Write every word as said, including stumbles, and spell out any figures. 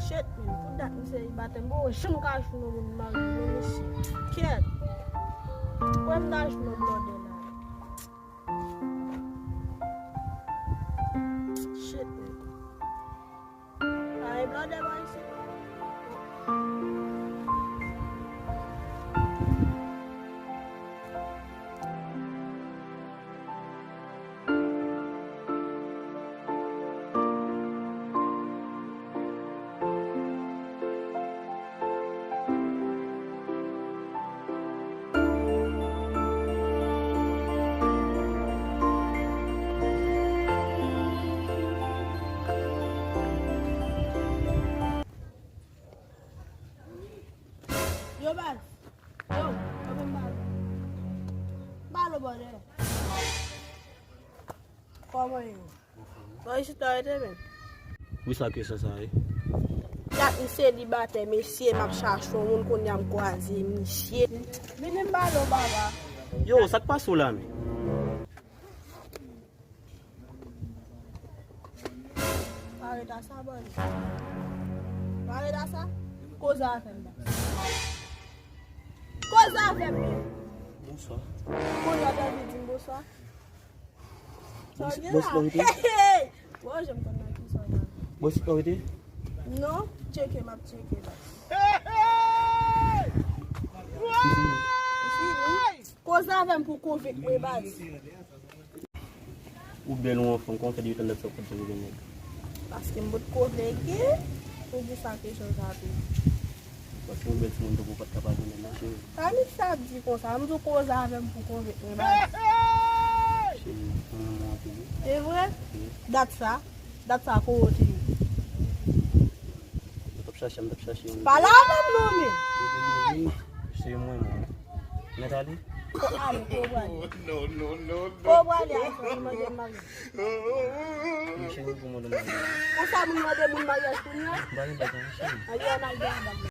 Shit, man, pou dat m selibatè, m poko janm ka jwenn yon moun marye, men mesye. Kèt. Kwè m ta jwenn yon blòdè la. Shit, man. Ay, blòdè bò isit. Yo, baz. Yo, yo, vin balo. Balo, bòdè. Kòman yo? Bon, isit la rete, men. Wi, sa ke sa, sa ye? Dat m selibatè, mesye, m ap chache yon moun, kounye a m kwaze misye. Vini m balo, baba. Yo, sa k pase w la, men? Pa ret a sa, bòdè. Pa ret a sa. Koze avè m, baz. Koze avè m, men. Bonswa. Kounye a w te vle di m bonswa. Sa w gen la? Hey, hey! Bon, jan m konn nan ki sa w la. Bon, si pa rete? Non, tcheke, m ap tcheke, baz. Fini. Koze avè m pou konvenk mwen, baz. Ou bèl ou anfan, kòman fè depi tann dat sa w pa t janm gen nèg? Paske m potko vle gen, ou di sa kesyon sa tou. Paske yon bèl timoun tankou w pa t ka pa gen nèg non, cheri. Sa nèg sa ap di konsa, m di w koze avè m pou konvenk mwen, baz. Cheri, mwen renmen w anpil, wi. Se vre? Wi. Dat sa, dat sa kote w te ye? Mwen t ap chache, m t ap chache yon. Pale avè m non, men. Se mwen, mwen. Nèt ale? Ko ale, ko w prale? Ko w prale a, sa, ou mande m maryaj. Mwen cheri, pou mande maryaj. Konsa moun mande moun maryaj kounye a? M pa gen bag non, cheri. Ann al gen bag.